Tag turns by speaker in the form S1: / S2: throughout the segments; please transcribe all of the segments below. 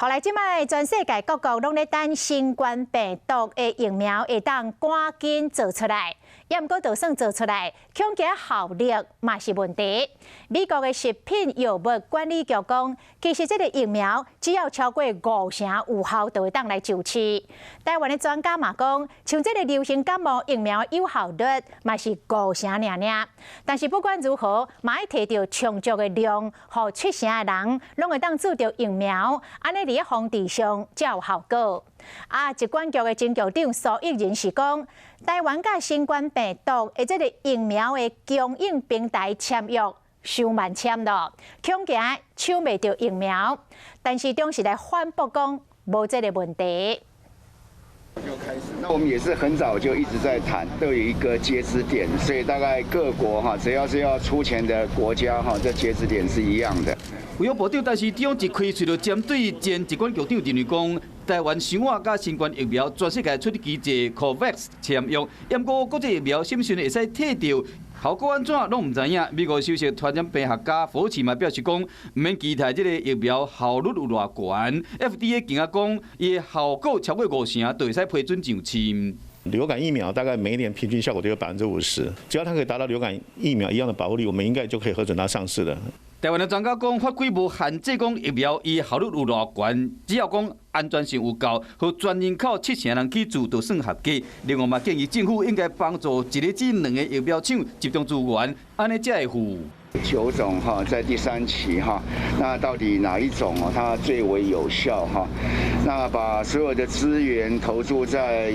S1: 後來這擺全世界各國攏咧等新冠病毒的疫苗會當趕緊做出來，也毋過就算做出來，恐驚效力嘛是問題。美國的食品藥物管理局講，其實這個疫苗只要超過五成有效，就會當來上市。台灣的專家嘛講，像這個流行感冒疫苗有效率嘛是五成爾爾。但是不管如何，嘛愛提著充足的量，予七成的人攏會當注著疫苗，按呢佇咧防治上才有效果。啊，疾管局的前局長蘇益仁是講，台灣佮新冠病毒的這個疫苗的供應平台簽約傷慢簽咯，恐驚搶袂著疫苗。但是當時來反駁講無這個問題。
S2: 就開始，那我們也是很早就一直在談，都有一個截止點，所以大概各國哈，只要是要出錢的國家哈，這截止點是一樣的。
S3: 衛福部長陳時中一開喙就針對前疾管局長認為講，台灣傷晚佮新冠疫苗全世界出的機制 COVAX 簽約，毋過國際疫苗審慎會使提著效果按怎攏毋知影。美國首席傳染病學家佛奇嘛表示講，毋免期待這個疫苗效率有偌懸。FDA 更加講，伊的效果超過五成，就會使批准上市。
S4: 流感疫苗大概每一年平均效果都有50%，只要它可以達到流感疫苗一樣的保護力，我們應該就可以核准它上市了。
S3: 台灣的專家講，法規無限制講疫苗伊效率有偌懸，只要講安全性有夠，予全人口七成人去注就算合格。另外嘛建議政府應該幫助一個至兩個疫苗廠集中資源，按呢才會付。
S2: 九種哈，在第三期哈，那到底哪一種哦，它最為有效哈？那把所有的資源投注在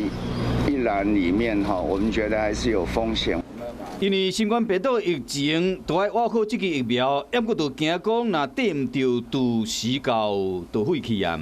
S2: 一籃裡面哈，我們覺得還是有風險。
S3: 因為新冠病毒疫情，都愛倚靠這支疫苗，毋過就驚講，若綴毋著，就時到就廢去啊。